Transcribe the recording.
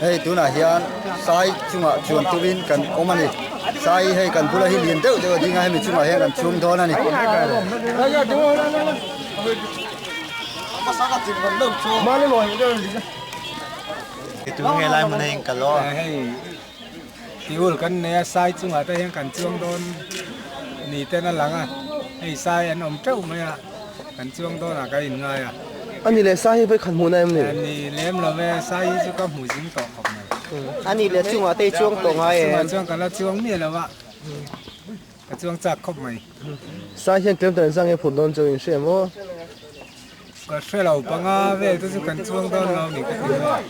Hei tunah hian sai chungah chuan turin kan awm a ni. Sai hei kan bula hi lian deuh deuh a ding a, hemi chungah hian kan chhung dawn a ni. Tiul kan nei a, sai chungah te hian kan chuang dawn ni ten a lang a, hei sai an awm teuh mai a, kan chuang dawn ah ka in ngai a. A ni leh sai hi vawikhat hmuhna em ni? A ni lem lo ve, sai hi chu ka hmu zing tawh khawp mai. A ni leh chungah te i chuang tawh ngai em? Chungah chuan ka la chuang miah lo a, ka chuang chak khawp mai. Sai hian kilometer engzah nge phut dawn chu in hria maw? Ka hre lo panga vel te chu kan chuang dawn lo ni ka ti mai.